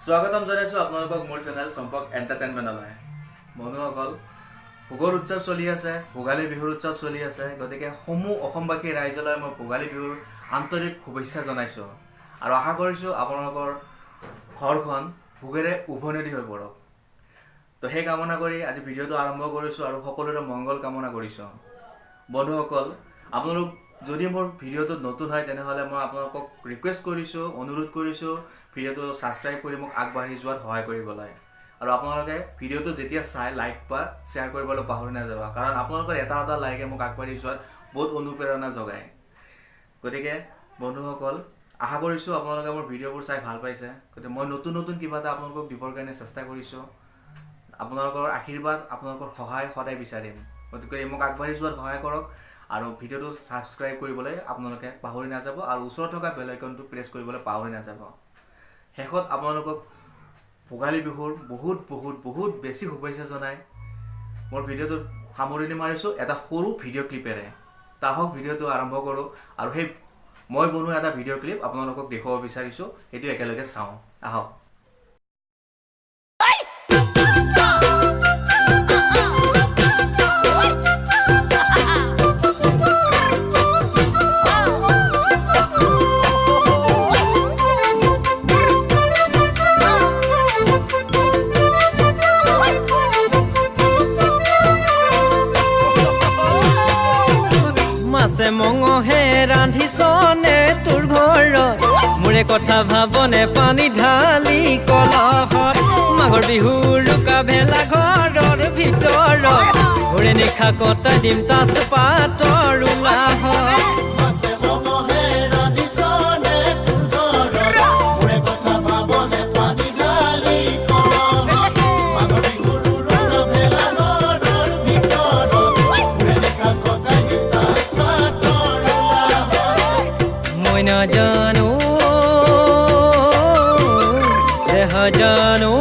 স্বাগতম জনাইছোঁ আপোনালোকক মোৰ চেনেল চম্পক এণ্টাৰটেইনমেণ্টলৈ। বন্ধুসকল, ভোগৰ উৎসৱ চলি আছে, ভোগালী বিহুৰ উৎসৱ চলি আছে। গতিকে সমূহ অসমবাসী ৰাইজলৈ মই ভোগালী বিহুৰ আন্তৰিক শুভেচ্ছা জনাইছোঁ আৰু আশা কৰিছোঁ আপোনালোকৰ ঘৰখন ভোগেৰে উভৈনদী হৈ পৰক। তো সেই কামনা কৰি আজি ভিডিঅ'টো আৰম্ভ কৰিছোঁ আৰু সকলোৰে মংগল কামনা কৰিছোঁ। বন্ধুসকল, আপোনালোক যদি মোৰ ভিডিঅ'টোত নতুন হয়, তেনেহ'লে মই আপোনালোকক ৰিকুৱেষ্ট কৰিছোঁ, অনুৰোধ কৰিছোঁ, ভিডিঅ'টো ছাবস্ক্ৰাইব কৰি মোক আগবাঢ়ি যোৱাত সহায় কৰিবলৈ। আৰু আপোনালোকে ভিডিঅ'টো যেতিয়া চাই লাইক বা শ্বেয়াৰ কৰিবলৈ পাহৰি নাযাব, কাৰণ আপোনালোকৰ এটা এটা লাইকে মোক আগবাঢ়ি যোৱাত বহুত অনুপ্ৰেৰণা যোগায়। গতিকে বন্ধুসকল, আশা কৰিছোঁ আপোনালোকে মোৰ ভিডিঅ'বোৰ চাই ভাল পাইছে। গতিকে মই নতুন নতুন কিবা এটা আপোনালোকক দিবৰ কাৰণে চেষ্টা কৰিছোঁ। আপোনালোকৰ আশীৰ্বাদ, আপোনালোকৰ সহায় সদায় বিচাৰিম। গতিকে মোক আগবাঢ়ি যোৱাত সহায় কৰক আৰু ভিডিঅ'টো ছাবস্ক্ৰাইব কৰিবলৈ আপোনালোকে পাহৰি নাযাব আৰু ওচৰত থকা বেল আইকনটো প্ৰেছ কৰিবলৈ পাহৰি নাযাব। শেষত আপোনালোকক ভোগালী বিহুৰ বহুত বহুত বহুত বেছি শুভেচ্ছা জনাই মোৰ ভিডিঅ'টোত সামৰণি মাৰিছোঁ এটা সৰু ভিডিঅ' ক্লিপেৰে। আহক, ভিডিঅ'টো আৰম্ভ কৰোঁ আৰু সেই মই বনোৱা এটা ভিডিঅ' ক্লিপ আপোনালোকক দেখুৱাব বিচাৰিছোঁ। সেইটো একেলগে চাওঁ আহক। মাছে মঙহে ৰান্ধিছনে তোৰ ঘৰত? মোৰে কথা ভাবনে পানী ঢালি কলহত? মাঘৰ বিহুৰ উৰুকা ভেলা ঘৰৰ ভিতৰত, ওৰে নিশা কটাই দিম তাচ পাতৰ উলাহত। মাছে মঙহে ৰান্ধিছনে তোৰ ঘৰত? মোৰে কথা ভাবনে পানী ঢালি কলহত? মাঘৰ বিহুৰ উৰুকা ভেলা ঘৰৰ ভিতৰত, ওৰে নিশা কটাই দিম তাচ পাতৰ উলাহত। মই নাজানো দেহা জানো।